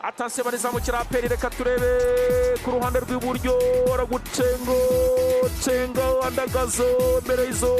Attention, barizamukira APR, reka turebe ku ruhande rw'iburyo, aragucengo cengo andagazo mbere izo.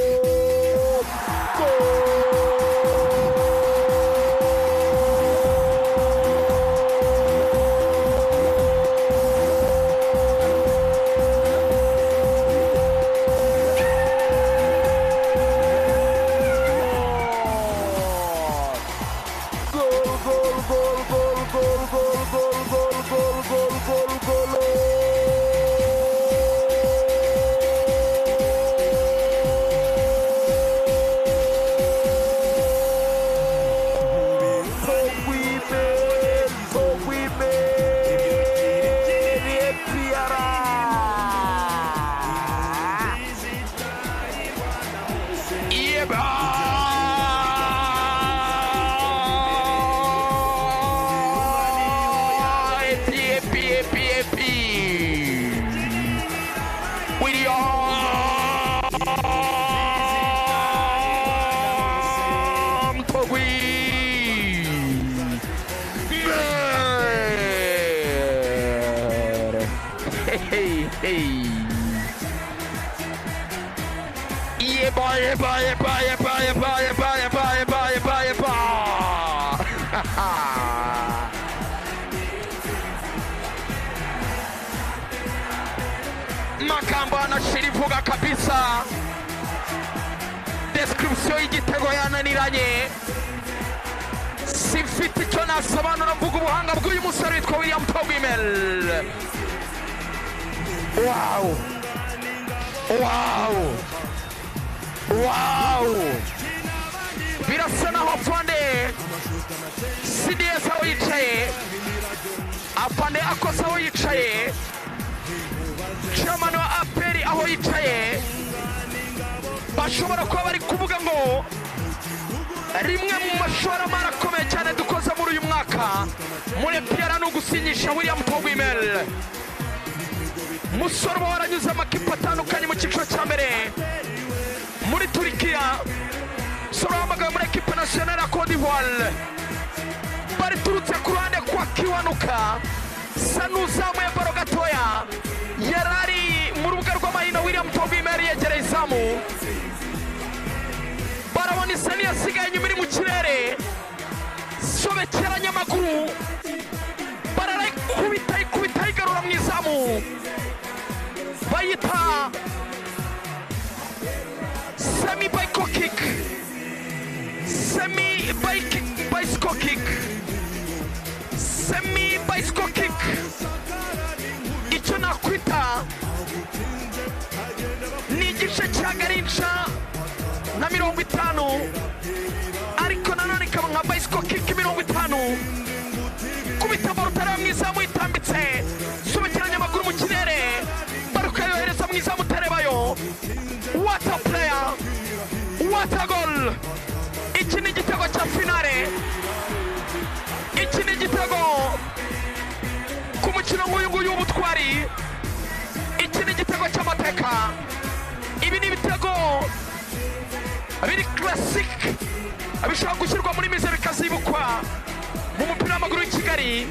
Magambo anashirivuga kabisa. Description y'igitego yananiranye. Simfite icyo nasobanura mvuga ubuhanga bw'uyu musore witwa William Togwimel. Wow! Wow! Wow! Birasa naho afande CDS aho yicaye, afande akosa aho yicaye, chairman wa APR aho yicaye, bashobora kuba bari kuvuga ngo rimwe mu mashoramari akomeye cyane dukoze muri uyu mwaka muri APR ni ugusinyisha William Togwimel. Musore uba waranyuze amakipe atandukanye mu cyiciro cya mbere muri Turikiya, musore wahamagawe muri ekipe nasiyonari ya Cote d'Ivoire, bariturutse ku ruhande kwa Kiwanuka, sa n'uzamuye baro gatoya, yari ari mu rubuga rw'amahino. William Togwimel yegereye izamu, barabona isani yasigaye inyuma iri mu kirere, sobekeranya amaguru, bararayikubita ikubita igarura mu izamu, bayita semi bicycle kick, semi bicycle kick, semi bicycle kick. Icyo nakwita ni igice cya garinca na 50, ariko nanone ikaba nka bicycle kick 50. Kubita baro utareba mu izamu itambitse, sobekeranya amaguru mu kirere, barukayohereza mu izamu utarebayo. What a player, what a goal! Iki ni igitego cya finale, iki ni igitego ku mukino nk'uyu nguyu w'ubutwari, iki ni igitego cy'amateka. Ibi ni ibitego biri classic, bishobora gushyirwa muri mize bikazibukwa mu mupira w'amaguru w'i Kigali.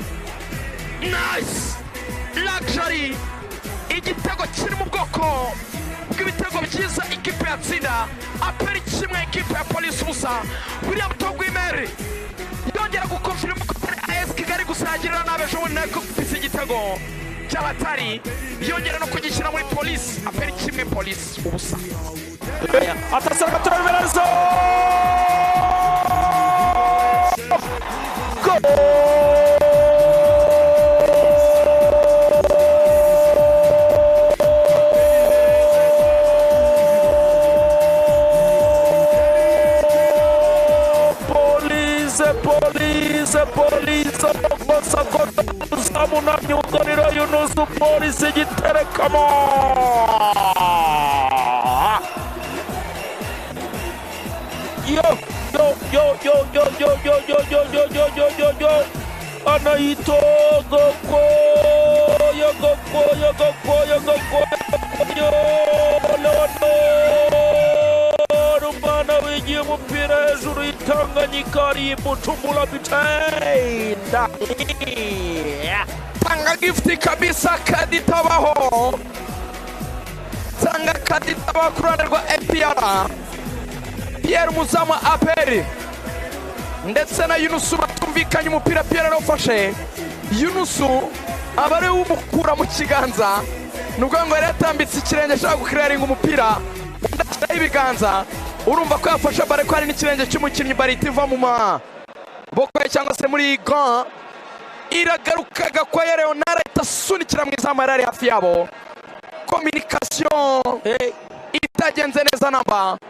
Nice luxury, igitego kiri mu bwoko bw'ibitego byiza ikipe yatsinda. APR kimwe, ikipe ya Police ubusa. William Togwimel yongera gukonfirima ko atari AS Kigali gusa yagirira nabi ejo bundi nawe kubise igitego cy'abatari, yongera no kugishyira muri Police. APR kimwe, Police ubusa. Attention, reka Police, myugariro Yunusu, Polisi igiterekamo. Yo yo yo yo yo yo yo yo yo yo yo yo yo yo anayito goko yo goko yo goko yo goko yo umwana wigiye umupira hejuru y'Itanganyika ari Bujumbura bitenda. Gift kabisa, kaditabaho, tanga kaditabaho ku ruhande rwa APR. Pierre, umuzamu wa APR, ndetse na Yunusu batumvikanye umupira. Pierre arawufashe, Yunusu aba ariwe umukura mu kiganza. Ni ukuvuga ngo yari yatambitse ikirenge ashaka gukiraringa umupira, undi ashyiraho ibiganza. Urumva ko yafashe ballon, ko hari n'ikirenge cy'umukinnyi, ballon ihita iva mu maboko ye cyangwa se muri gant, iragaruka. Gakwaya Leonard ahita asunikira mu izamu, yari ari hafi yabo. Communication itagenze neza namba.